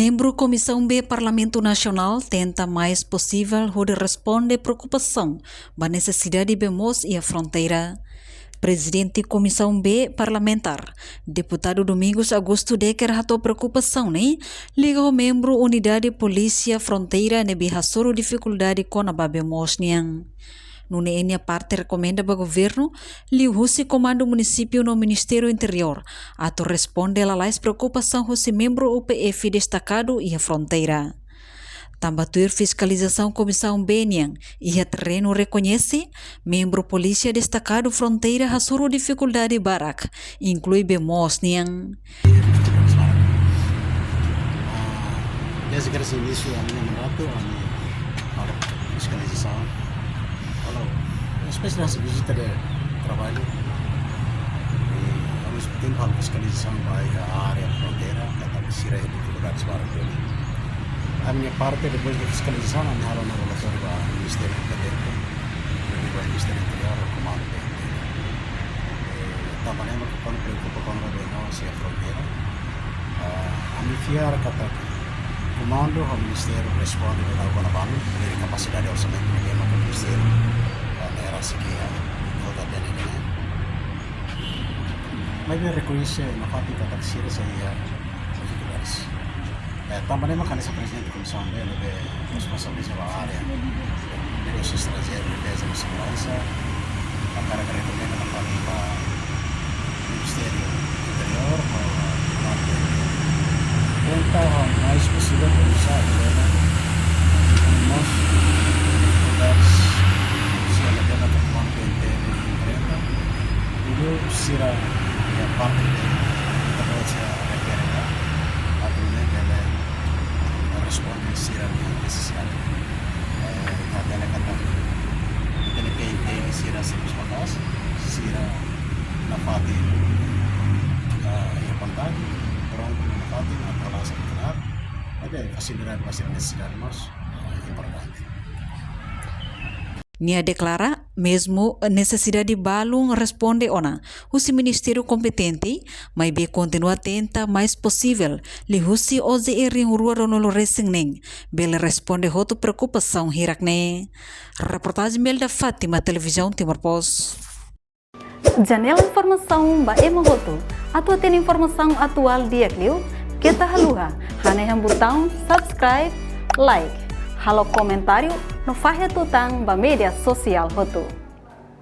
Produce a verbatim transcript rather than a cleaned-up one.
Membru Komisaun B Parlamentu Nasionál tenta mais posivel hodi responde preokupasaun ba nesesidade bee moos iha fronteira. Prezidente Komisaun B Parlamentár, Deputadu Domingos Augusto Decker hato'o preokupasaun ne'e liga ho membru Unidade Polísia Fronteira ne'ebé hasoru difikuldade kona-ba bee moos nian. Nune'e nia parte rekomenda ba governu, liuhusi Komandu Munisípiu no Ministériu Interiór, atu responde lalais preokupasaun husi membru U P F destakadu iha fronteira. Tanba tuir fiskalizasaun Komisaun B nian iha terrenu rekoñese, membru polísia destakadu fronteira hasoru difikuldade barak, inklui bee moos nian. Desde que se inicio a minha mandato, a minha fiscalização, halo, espécie de vizita de trabalho, e ao mesmo tempo halo fiskalizasaun ba área fronteira, katak sira iha difikuldades barak. A minha parte, depois de fiskalizasaun, ami halo ona relatóriu ba Ministériu Kompetente, ba Ministériu Interiór, Komandu B. Tanba ne'e mak ami preokupa kona-ba bee moos iha fronteira. Ah, ami fiar katak Komandu ho Ministériu responde ba kona-ba ami, dari kapasidade orsamentu ne'ebé mak Ministériu, ah, ne'e rasik iha, hodi hatene ne'e. Maibé rekoñese nafatin katak sira sei iha difikuldades. Eh, tanba ne'e mak hanesan Prezidente Komisaun B ne'ebé responsabiliza ba área negósiu estranjeiru, defeza no seguransa, hakarak rekomenda nafatin ba Ministériu Interiór, ba parte tenta o mais posivel reduzir problema, mós dificuldades, se ela deve atuar com a P N T enfrenta, tudo será a parte de, de, de, de, de, atu nune'e bele responde sira-nia nesesidade. Eh, ita hatene katak, ita-nia P N T sira servisu maka'as, sira nafatin, eh, iha kontatu, prontu nafatin, atu halo asa benar, oke, fasilidade ba sira-nia nesesidade mós, eh, importante. Nia deklara, mezmu nesesidade balun responde ona husi ministériu kompetente, maibé kontinua tenta mais posivel liuhusi O J E rihun rua ruanulu resin neen, bele responde hotu preokupasaun hirak-ne'e. Reportajen Melda Fátima, Televizaun Timor Post. Janela informasaun ba ema hotu. Atu hatene informasaun atuál di'ak liu, keta haluha hanehan butaun subscribe, like, halo komentáriu no fahe tutan ba média sosiál hotu.